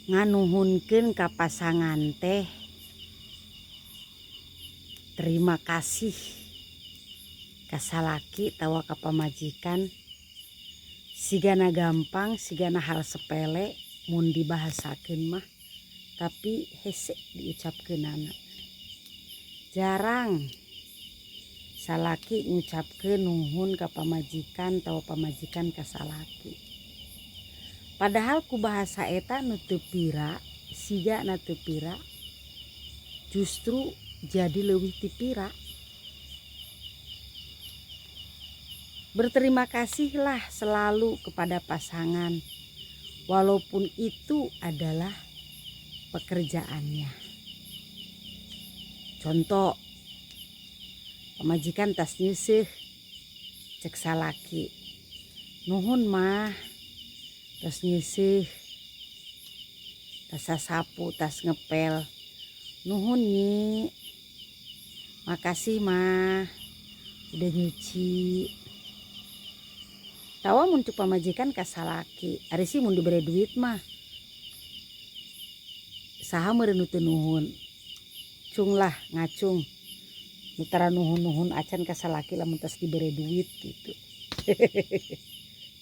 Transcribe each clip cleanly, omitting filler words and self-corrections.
Nganuhunkeun ka pasangan teh, terima kasih ka salaki atawa ka pamajikan, sigana gampang, sigana hal sepele mun dibahasakeun mah, tapi hese diucapkeunana. Jarang salaki ngucapkeun nuhun ka pamajikan atawa pamajikan ka salaki. Padahal ku bahasa eta nu teu pira, sigana teu pira, justru jadi leuwih ti pira. Berterima kasihlah selalu kepada pasangan walaupun itu adalah pekerjaannya. Contoh, pamajikan tas nyeuseuh, cek salaki, "Nuhun mah tos nyeuseuh, tas sasapu, tas ngepel. Nuhun nyi, makasih mah udah nyuci." Tawa mun cek pamajikan ka salaki, ari sih mun dibere duit mah saha meureun nu teu nuhun. Cung lah ngacung nu tara nuhun-nuhun acan ka salaki lamun tos dibere duit gitu,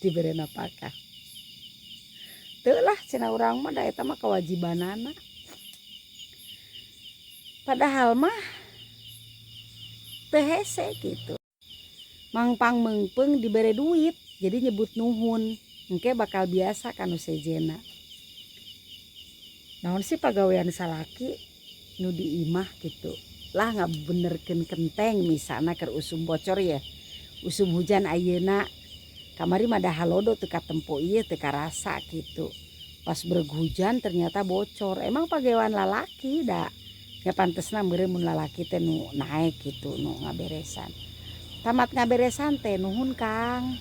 dibere napakah. Teu lah, cenah urang mah, da eta mah kewajibanana. Padahal mah teu hese gitu. Mangpang meungpeung dibere duit jadi nyebut nuhun, engke bakal biasa ka nu sejenna. Naon sih pagawean salaki nu di imah gitu lah, ngabenerkeun kenteng misalna keur usum bocor ya, usum hujan ayeuna. Kamari mah da halodo, teu katempo ieu, teu karasa gitu. Pas bereg hujan ternyata bocor. Emang pagawean lalaki da nya pantesna meureun mun lalaki teh nu naek gitu, nu ngaberesan. Tamat ngaberesan teh, "Nuhun Kang,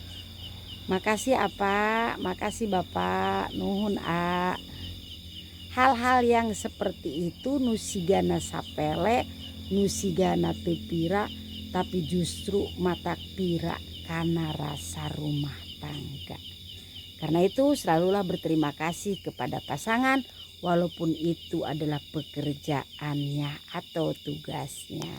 makasih apa, makasih Bapak, nuhun A." Hal-hal yang seperti itu nu sigana sapele, nu sigana teu pira, tapi justru matak pira kana rasa rumah tangga. Karena itu, selalulah berterima kasih kepada pasangan walaupun itu adalah pekerjaannya atau tugasnya.